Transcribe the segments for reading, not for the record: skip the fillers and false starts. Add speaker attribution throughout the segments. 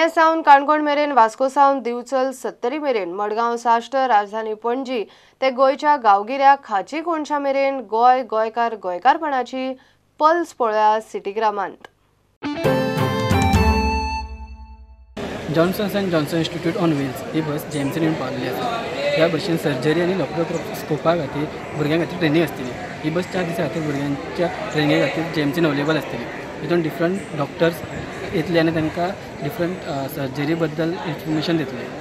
Speaker 1: पेडणे सावन काणकोण मेरेन, वास्को सावन दिवचल सत्तरी मेरेन, मडगांव साश्ट, राजधानी पणजी ते गोंयच्या गांवगिऱ्या खाची कोनशा मेरेन गोंय, गोंयकार, गोंयकारपणाची पल्स पळोवया सिटीग्रामांत.
Speaker 2: Johnson and Johnson institute on wheels ही बस जेएमसीन येवन पावल्ली आसा. ह्या बशीन सर्जरी आनी लॅप्रोस्कोपा खातीर भुरग्यां खातीर ट्रेनींग आसतली. ही बस 4 दिसां खातीर भुरग्यांच्या ट्रेनिंगे खातीर जेएमसीन अवेलेबल आसतली. हितून डिफरंट डॉक्टर्स येतले आनी तांकां डिफरंट सर्जरी बद्दल इन्फॉर्मेशन दितले.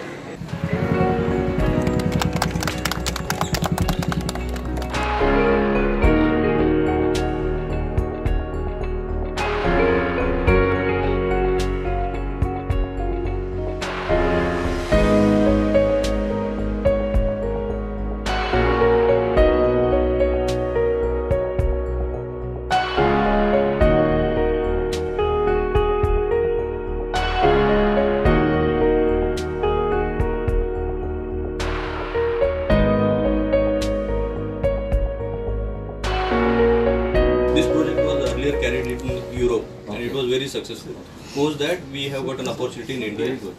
Speaker 3: This project was earlier carried in Europe and it was very successful. Post that we have got an opportunity in India.
Speaker 4: Very good.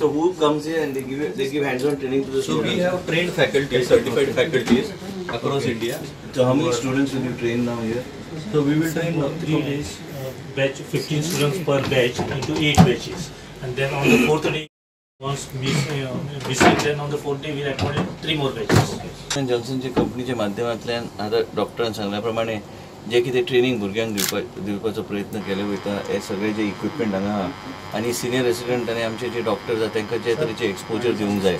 Speaker 4: So who comes here and they give hands-on training to the students?
Speaker 3: So we have trained faculties, certified faculties across India.
Speaker 4: So how many students will you train now here?
Speaker 3: So we will train
Speaker 5: 3 days batch, 15 students per batch into 8 batches, and then on the 4th day, once missing, then on the 4th day we will appoint 3 more batches.
Speaker 4: Okay. जॉन्सनच्या कंपनीच्या माध्यमांतल्यान आतां डॉक्टरान सांगल्या प्रमाणे जे कितें training भुरग्यांक दिवपाचो प्रयत्न केले वयता, हे सगळे जे इक्विपमेंट हांगा आहा आनी सिनियर रेसिडंट आनी आमचे जे डॉक्टर्स आहा तांकां जे तरेचे एक्सपोजर दिवंक जाय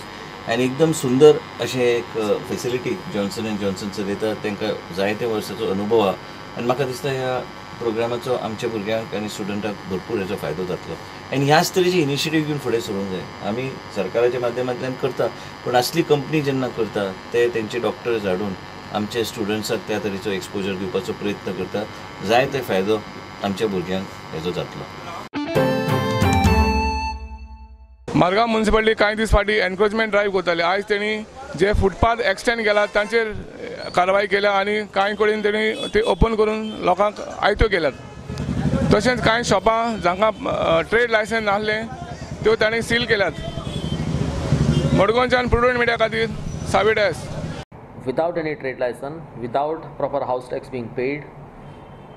Speaker 4: आनी एकदम सुंदर अशें एक फेसिलिटी जॉन्सन एंड जॉन्सन चलयता. तांकां जायते वर्साचो अनुभव आहा आनी म्हाका दिसता ह्या प्रोग्रामाचो आमच्या भुरग्यांक आनी स्टुडंटाक भरपूर हेचो फायदो जातलो आनी ह्याच तरेची इनिशिएटीव घेवन फुडें सरूंक जाय. आमी सरकाराच्या माध्यमांतल्यान करता, पूण असली कंपनी जेन्ना करता ते तेंचे डॉक्टर्स हाडून आमचे स्टुडंट्साक त्या तरेचो एक्सपोजर दिवपाचो प्रयत्न करता. जाय ते फायदो आमच्या भुरग्यांक हेजो जातलो.
Speaker 6: मारगांव म्युनिसिपालिटी कांय दीस फाटीं एनक्रोचमेंट ड्रायव्ह करताले. आयज तेणी जे फुटपाथ एक्सटेंड केला तांचेर कारवाय केल्या आनी कांय कडेन तेणी ते ओपन करून लोकांक आयत्यो केल्यात. तशेंच कांय शॉपां जांकां ट्रेड लायसन्स नासलें त्यो तांणी सील केल्यात. मडगांवच्यान प्रुडंट मिडिया खातीर सावी Dias.
Speaker 7: Without any trade license, without proper house tax being paid,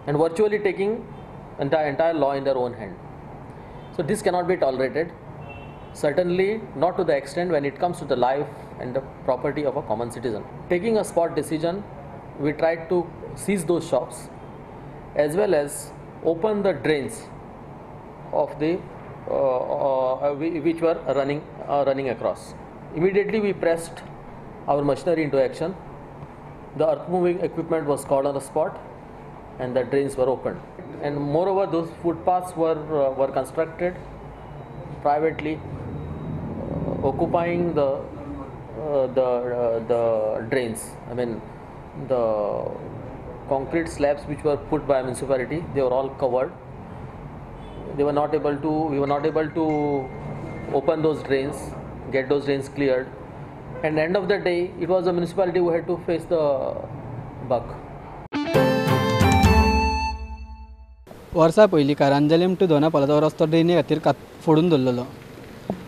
Speaker 7: and virtually taking entire law in their own hand. So this cannot be tolerated, certainly not to the extent when it comes to the life and the property of a common citizen. Taking a spot decision, we tried to seize those shops as well as open the drains of the which were running across. Immediately we pressed our machinery into action. The earth moving equipment was called on the spot and the drains were opened. And moreover, those footpaths were constructed privately, occupying the drains. I mean, the concrete slabs which were put by municipality, they were all covered. They were not able to, we were not able to open those drains, get those drains cleared. And end of the day, it was the municipality who had to face the buck.
Speaker 2: वर्सां पयलीं कारांजलीम two Dona Paula रस्तो ड्रेनी खातीर फोडून दवरलेलो.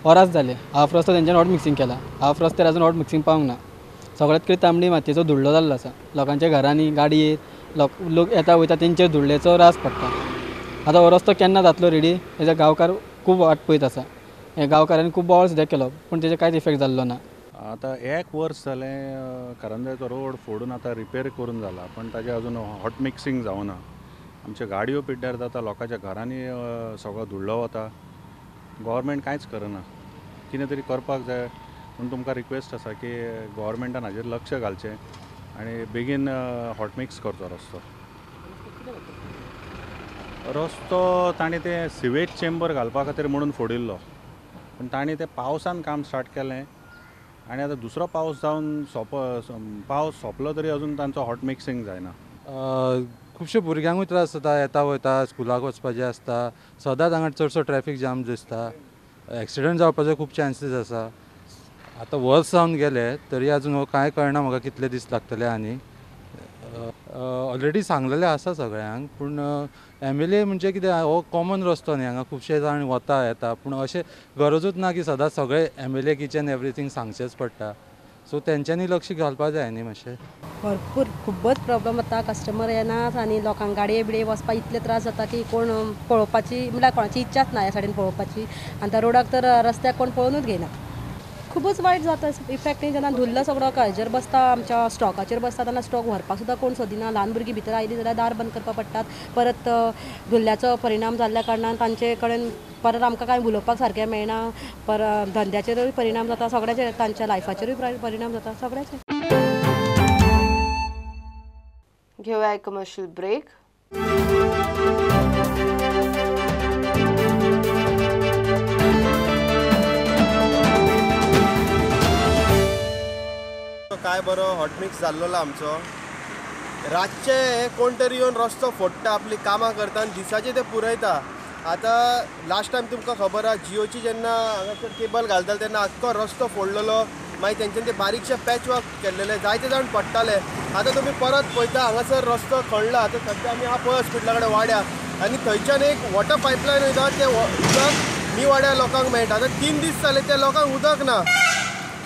Speaker 2: वरास जालें, half रस्तो तेंच्यान hot mixing केला, half रस्त्यार अजून हॉट मिक्सिंग पावंक ना. सगळ्यात कितें तांबडी मातयेचो धुल्लो जाल्लो आसा. लोकांच्या घरांनी गाडयेर लोक येता वयता तेंचेर धुल्लेचो रास पडटा. आतां हो रस्तो केन्ना जातलो रेडी हेज्या गांवकार खूब वाट पळयत आसा. हे गांवकारांनी खूब बोवाळ सुद्दां केलो पूण तेजेर कांयच इफेक्ट जाल्लो ना.
Speaker 8: आतां एक वर्स जालें कारंजाचो रोड फोडून आतां रिपेर करून जाला, पण ताजें अजून हॉट मिक्सिंग जावना. आमच्यो गाडयो पिड्ड्यार जाता, लोकांच्या घरांनी सगळो धुल्लो वता. गव्हर्मेंट कांयच करना, कितें तरी करपाक जाय म्हूण तुमकां रिक्वेस्ट आसा की गव्हर्मेंटान हाजेर लक्ष घालचें आनी बेगीन हॉट मिक्स करचो रस्तो. रस्तो ताणें ते सिवेज चेंबर घालपा खातीर म्हणून फोडिल्लो, पूण ताणें तें पावसान काम स्टार्ट केलें आनी आतां दुसरो पावस जावन पावस सोंपलो तरी अजून तांचो हॉट मिक्सिंग जायना.
Speaker 9: खुबशे भुरग्यांकूय त्रास जाता, येता वयता स्कुलाक वचपाचें आसता, सदांच हांगा चडसो ट्रॅफिक जाम दिसता, एक्सिडंट जावपाचे खूब चान्सीस आसा. आतां वर्स जावन गेले तरी अजून हो कांय कळना म्हाका कितले दीस लागतले. आनी ऑलरेडी सांगलेलें आसा सगळ्यांक, पूण एम एल ए म्हणजे कितें, हो कॉमन रस्तो न्ही, हांगा खुबशे जाण वता येता, पूण अशें गरजूच ना की सदांच सगळे M L A each and everything सांगचेंच पडटा. सो तेंच्यांनी लक्ष घालपा जाय न्ही मातशें.
Speaker 10: भरपूर खूबच प्रॉब्लम जाता, कस्टमर येनात आनी लोकांक गाडये बिडये वचपाक इतले त्रास जाता की कोण पळोवपाची म्हणल्यार कोणाची इच्छाच ना ह्या सायडीन पळोवपाची. आनी त्या रोडाक तर रस्त्याक कोण पळोवनूच घेयना. खूबच वायट जाता इफेक्ट जेन्ना धुल्ल सगळो हेजेर बसता, आमच्या स्टॉकाचेर बसता तेन्ना स्टॉक व्हरपाक सुद्दां कोण सोदिना. ल्हान भुरगीं भितर आयलीं जाल्यार दार बंद करपाक पडटात. परत धुल्ल्याचो परिणाम जाल्ल्या कारणान तांचे कडेन परत आमकां कांय उलोवपाक सारकें मेळना. परत धंद्याचेरूय परिणाम जाता, सगळ्याचेर, तांच्या लायफाचेरूय परिणाम जाता, सगळ्याचेर.
Speaker 1: घेऊया एक कमर्शियल ब्रेक.
Speaker 11: काय बरो हॉटमिक्स जाल्लो आमचो. रातचे कोण तरी येवन रस्तो फोडटा, आपली कामां करता आनी दिसाचे ते पुरयता. आतां लास्ट टायम तुमकां खबर आहा, जियोची जेन्ना हांगासर केबल घालताले तेन्ना आख्खो रस्तो फोडलेलो, मागीर तेंच्यानी ते बारीकशे पॅच वर्क केल्लेले, जायते जाण पडटाले. आतां तुमी परत पळयता हांगासर रस्तो खणला. आतां सद्या आमी आहा पळय हॉस्पिटला कडेन वाड्या, आनी थंयच्यान एक वॉटर पायपलायन वयता, तें उदक न्यू वाड्या लोकांक मेळटा. आतां 3 दीस जाले त्या लोकांक उदक ना.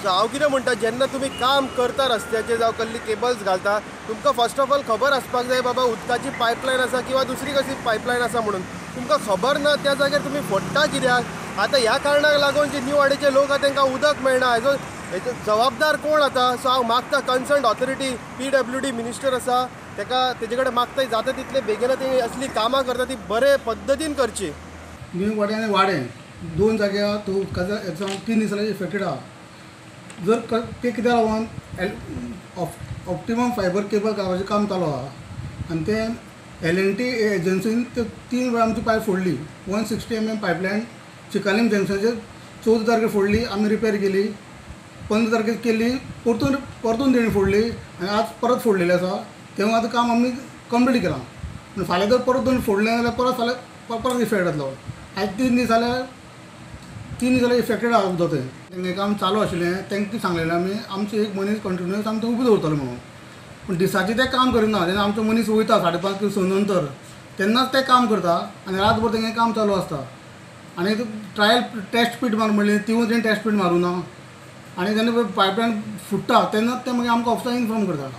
Speaker 11: सो हांव कितें म्हणटा, जेन्ना तुमी काम करता रस्त्याचेर जावं कसली केबल्स घालता, तुमकां फर्स्ट ऑफ ऑल खबर आसपाक जाय बाबा उदकाची पायपलायन आसा किंवा दुसरी कसली पायपलायन आसा म्हणून. तुमकां खबर ना त्या जाग्यार तुमी फोडटा कित्याक? आतां ह्या कारणाक लागून जे न्यू वाडेचे लोक आसा तांकां उदक मेळना. हेजो जबाबदार कोण आतां? सो हांव मागता कन्सर्न ऑथॉरिटी PWD minister आसा ताका, तेजे कडेन मागता जाता तितले बेगीन ती असली कामां करता ती बरे पद्दतीन करची.
Speaker 12: न्यू वाडे आनी वाडे दोन जाग्यार तो उदकाचो एग्जाम 3 दिसांनी इफेक्टेड आहा. जर ते कित्याक लागून ऑप्टिमम फायबर केबल घालपाचें काम चालू आहा आनी तें LNT एजन्सीन ते 3 वेळा आमची पायप फोडली. 160 mm पायपलायन चिकालीम जंक्शनाचेर 14 तारखेर फोडली, आमी रिपेर केली. 15 तारखेर केली, परतून परतून तेणी फोडली आनी आज परत फोडलेली आसा. तेव्हा आतां काम आमी कंप्लीट केलां, पूण फाल्यां जर परत दोन फोडलें जाल्यार परत फाल्यां परत इफेक्ट जातलो. आयज 3 दीस जाल्यार 3 दीस जाल्यार इफेक्टेड आहा उदक. तें तेंगे काम चालू आशिल्लें, तांकां सांगलेलें आमी आमचे एक मनीस कंटिन्युअस आमी उबो दवरतलो म्हणून, पूण दिसाचें तें काम करिना. जेन्ना आमचो मनीस वयता 5:30 किंवा 6 नंतर तेन्नाच तें काम करता आनी रातभर तेंगे काम चालू आसता. आनी ट्रायल टेस्ट पीट मार म्हणली तिवूय तेणी टेस्ट पीट मारूं ना. आनी जेन्ना पायपलायन फुट्टा तेन्नाच ते मागीर आमकां ऑफिसान इन्फॉर्म करता.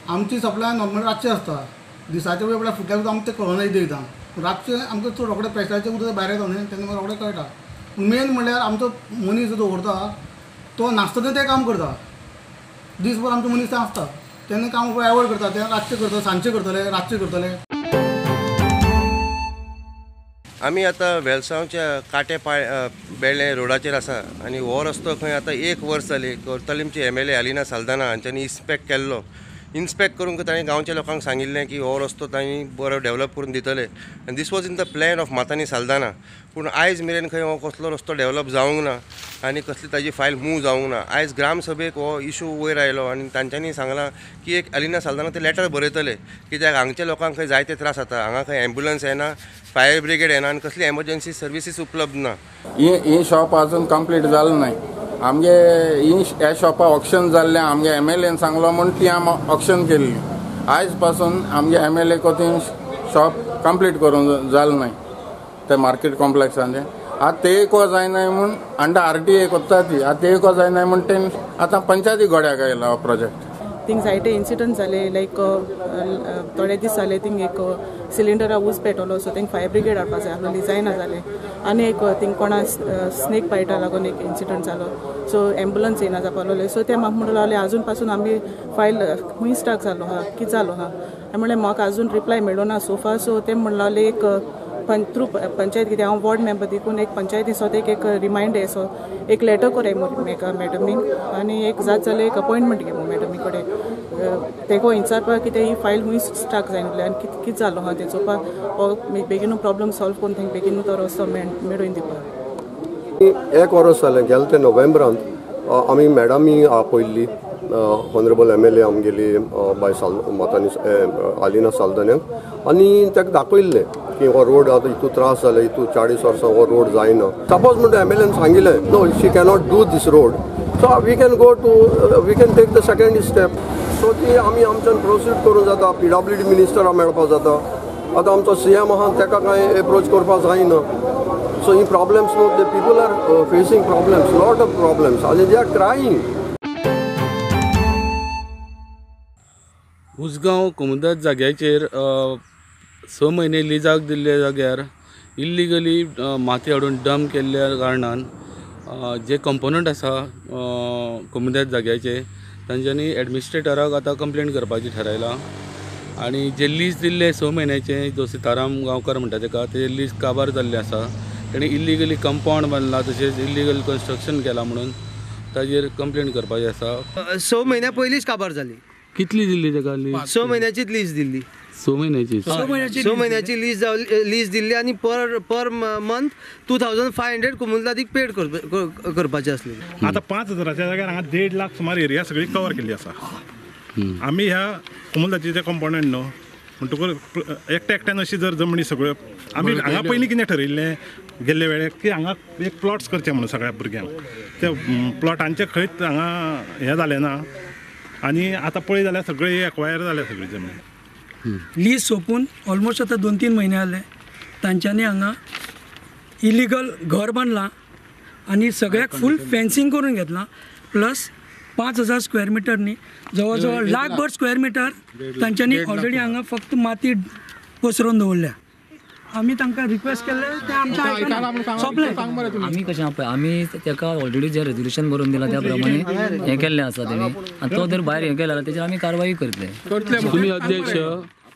Speaker 12: आमची सप्लाय नॉर्मल रातची आसता, दिसाचे वेळ म्हळ्यार फुटल्यार आमकां तें कळना एकदां. रातचें आमकां चड रोखडें प्रेशराचें उदक भायर येता न्ही, तेन्ना मागीर रोखडें कळटा. मेन म्हणल्यार आमचो मनीस जो दवरता तो नासतना तें काम करता. दीसभर आमचो मनीस आसता तेन्ना काम एवॉयड करता, ते रातचें करता, सांजचें करतले, रातचें करतले.
Speaker 11: आमी आतां वेलसांवच्या काटे पाय बेळे रोडाचेर आसा आनी हो रस्तो खंय आतां 1 वर्स जालें कोर्तालीमची MLA Alina Saldanha हांच्यांनी इन्स्पेक्ट केल्लो. इन्स्पेक्ट करूंक तांणी गांवच्या लोकांक सांगिल्लें की हो रस्तो तांणी बरो डेवलप करून दितले आनी this was in the plan of Matanhy Saldanha. पूण आयज मेरेन खंय हो कसलो रस्तो डेवलप जावंक ना आनी कसली ताजी फायल मूव जावंक ना. आयज ग्रामसभेक हो इशू वयर आयलो आनी तांच्यांनी सांगलां की एक अलिना साल्दाना ते लेटर बरयतले कित्याक हांगच्या लोकांक खंय जायते त्रास जाता. हांगा खंय एम्बुलन्स येना, फायर ब्रिगेड येना आनी कसली एमर्जन्सी सर्विसीस उपलब्ध ना.
Speaker 13: ही शॉप अजून कंप्लीट जालें नाय. आमगे ही ह्या शॉपा ऑक्शन जाल्लें, आमगे MLA सांगलो म्हूण ती आम ऑक्शन केल्ली. आयज पासून आमगे MLA कोतीन शॉप कंप्लीट करूंक जालें नाय ते मार्केट कॉम्प्लेक्सान. आतां ते एक जायनाय म्हूण अंडर RTA कोत्ता ती, आतां ते एक जायनाय म्हूण ते आतां पंचायती गोड्याक आयला हो प्रोजेक्ट.
Speaker 14: थिंग जायते इन्सिडंट जाले, लायक थोडे दीस जाले थिंग एक सिलिंडरा ऊस पेटवलो, सो थिंग फायर ब्रिगेड हाडपा जाय आसलोली, जायना जालें. आनी एक थिंग कोणा स्नेक बायटा लागून एक इन्सिडंट जालो, सो एम्बुलन्स येयना जावपा लागले. सो ते म्हाका म्हणूंक लागले आजून पासून आमी फायल खूंय स्टाक जालो आहा, कितें जालो आहा. हांवें म्हणलें म्हाका आजून रिप्लाय मेळ्ळो ना सोफा. सो ते म्हणूंक लागले एक थ्रू पंचायत, कित्याक हांव वॉर्ड मेंबर देखून एक पंचायती सो एक रिमायंडर सो एक लेटर कोराय म्हाका मॅडमीन आनी एक जात जाल्यार एक अपॉयंटमेंट घे मॅडमी कडेन तेको विचारपाक कितें ही फायल खूंय स्टाक जायना आनी कितें जालो आहा तें चोवपाक, हो बेगीनू प्रॉब्लम सॉल्व करून तेंकां बेगीनू तो रस्तो मेळोवन दिवपाक.
Speaker 15: 1 वर्स जालें, गेले ते नोव्हेंबरांत आमी मॅडमी आपयल्ली, ऑनरेबल MLA आमगेली बाय मातानी आलिना साल्दान्याक, आनी ताका दाखयल्लें की हो रोड आतां हितू त्रास जाले, हितू 40 वर्सां हो रोड जायना. सपोज म्हणटा MLA सांगिल्लें no she cannot do this road, so we can go to we can take the second step. So ती आमी आमच्यान प्रोसीड करूंक जाता, PWD मिनिस्टरा मेळपाक जाता. आतां आमचो सी एम आहा ताका कांय एप्रोच करपाक जायना. सो ही प्रॉब्लम्स न्हू, ते people are facing problems, lot of problems आनी they are crying.
Speaker 16: Usgao Comunidade जाग्याचेर 6 म्हयने लिजाक दिल्ल्या जाग्यार इल्लिगली माती हाडून डंप केल्ल्या कारणान जे कंपोनंट आसा कोमुनिदाद जाग्याचे तांच्यांनी एडमिनिस्ट्रेटराक आतां कंप्लेन करपाची थारायलां. आनी जे लीज दिल्ले 6 म्हयन्याचे जो सीताराम गांवकर म्हणटा तेका ते लीज काबार जाल्लें आसा. तेणी इल्लिगली कंपावंड बांदला तशेंच इल्लिगल कन्स्ट्रक्शन केलां म्हणून ताजेर कंप्लेन करपाची आसा.
Speaker 17: 6 म्हयन्या पयलींच काबार जाली.
Speaker 16: कितली दिल्ली तेका लीज?
Speaker 17: 6 म्हयन्याचीच लीज दिल्ली.
Speaker 16: 6 म्हयन्याची
Speaker 17: 6 म्हयन्याची लीज दिल्ली आनी पर मंथ 2500 कोमुनिदादीक पेड करपाचे आसले.
Speaker 18: आतां 5,000च्या जाग्यार हांगा 1.5 लाख सुमार एरिया सगळी कवर केल्ली आसा. आमी ह्या कोमुनिदादीचे कंपोनंट न्हू म्हणटकूच एकट्या एकट्यान अशी जर जमणी सगळ्यो आमी हांगा पयलीं कितें ठरयल्लें गेल्ले वेळेक की हांगा एक प्लॉट्स करचे म्हणून सगळ्या भुरग्यांक, त्या प्लॉटांचें खंयच हांगा हें जालें ना आनी आतां पळय जाल्यार सगळे एक्वायर जाल्या सगळी जमीन.
Speaker 19: लीज सोंपून ऑलमोस्ट आतां 2-3 म्हयने जाले तांच्यांनी हांगा इलिगल घर बांदलां आनी सगळ्याक फूल फेन्सिंग करून घेतलां. प्लस 5,000 स्क्वेअर मिटर न्ही, जवळ जवळ लाखभर स्क्वेअर मिटर तांच्यांनी ऑलरेडी हांगा फक्त माती पसरोवन दवरल्या. आमी तांकां रिक्वेस्ट केल्ले ते आमच्या आयकना सोंपलें.
Speaker 20: आमी कशें पळय आमी ताका ऑलरेडी जें रेजोल्युशन बरोवन दिलां त्या प्रमाणे हें केल्लें आसा तेणी आनी तो जर भायर हें केलें जाल्यार तेजेर आमी कारवाई करतले.
Speaker 16: तुमी अध्यक्ष?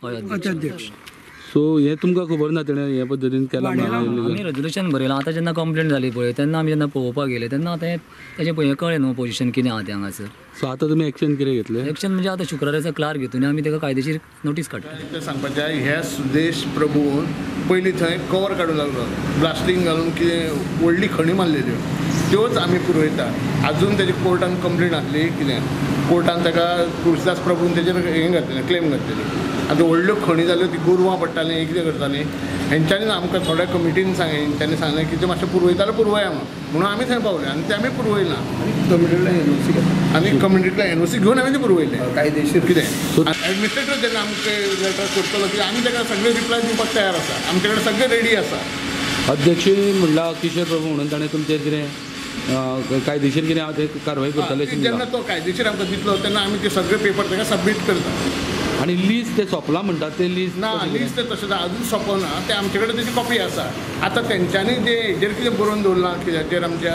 Speaker 20: हय अध्यक्ष.
Speaker 16: सो हें तुमकां खबर ना तेणें हे पद्दतीन केलां?
Speaker 20: आमी रेजोल्युशन बरयलां. आतां जेन्ना कंप्लेन जाली पळय तेन्ना आमी जेन्ना पळोवपाक गेले तेन्ना आतां तेजें पळय हें कळ्ळें न्हू पोजिशन कितें आहा तें हांगासर.
Speaker 16: सो आतां तुमी एक्शन कितें घेतलें?
Speaker 20: एक्शन म्हणजे आतां शुक्राराचा क्लार्क घेतून आमी ताका कायदेशीर नोटीस काडटले.
Speaker 21: तें सांगपाचें ह्या सुदेश प्रभून पयलीं थंय कवर काडूंक लागलो, ब्लास्टींग घालून कितें व्हडली खणी मारलेल्यो त्योच आमी पुरयता. आजून तेजी कोर्टान कंप्लेन आसली कितें कोर्टान ताका तुळसीदास प्रभून तेजेर हें घातलें, क्लेम घातलेली. आतां व्हडल्यो खणी जाल्यो ती गोरवां पडटालीं हें कितें करतालीं हेंच्यांनी आमकां थोड्या कमिटीन हेंच्यांनी सांगलें की तें मातशें पुरवयताले पुरवया म्हणून आमी थंय पावले आनी तें आमी पुरवयलां. आनी कम्युनिटींतल्यान एनओसी घेवन आमी तें पुरवयलें
Speaker 17: कायदेशीर
Speaker 21: कितें. एडमिनिस्ट्रेटर जेन्ना आमकां लेटर करतलो की आमी ताका सगळे रिप्लाय दिवपाक तयार आसा, आमचे कडेन सगळें रेडी आसा.
Speaker 16: अध्यक्ष म्हणला किशोर प्रभू म्हणून ताणें तुमचेर कितें कायदेशीर कितें आहा तें कारवाई करतले?
Speaker 21: जेन्ना तो कायदेशीर आमकां दितलो तेन्ना आमी ते सगळे पेपर ताका सबमीट करता.
Speaker 16: आनी लीज ते सोंपला म्हणटात ते लीज
Speaker 21: ना, लीज ते तशें अजून सोंपना, ते आमचे कडेन तेजी कॉपी आसा. आतां तेंच्यांनी जे हेजेर कितें बरोवन दवरलां कित्याचेर आमच्या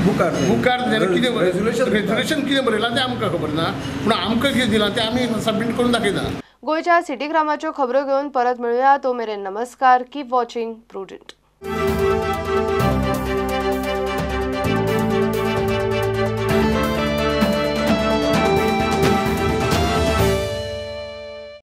Speaker 21: बुकार कितें रेजोल्युशन कितें बरयलां तें आमकां खबर ना, पूण आमकां कितें दिलां तें आमी सबमीट करून दाखयता.
Speaker 1: गोंयच्या सिटी ग्रामाच्यो खबरो घेवन परत मेळुया. तो मेरेन नमस्कार. Keep watching Prudent.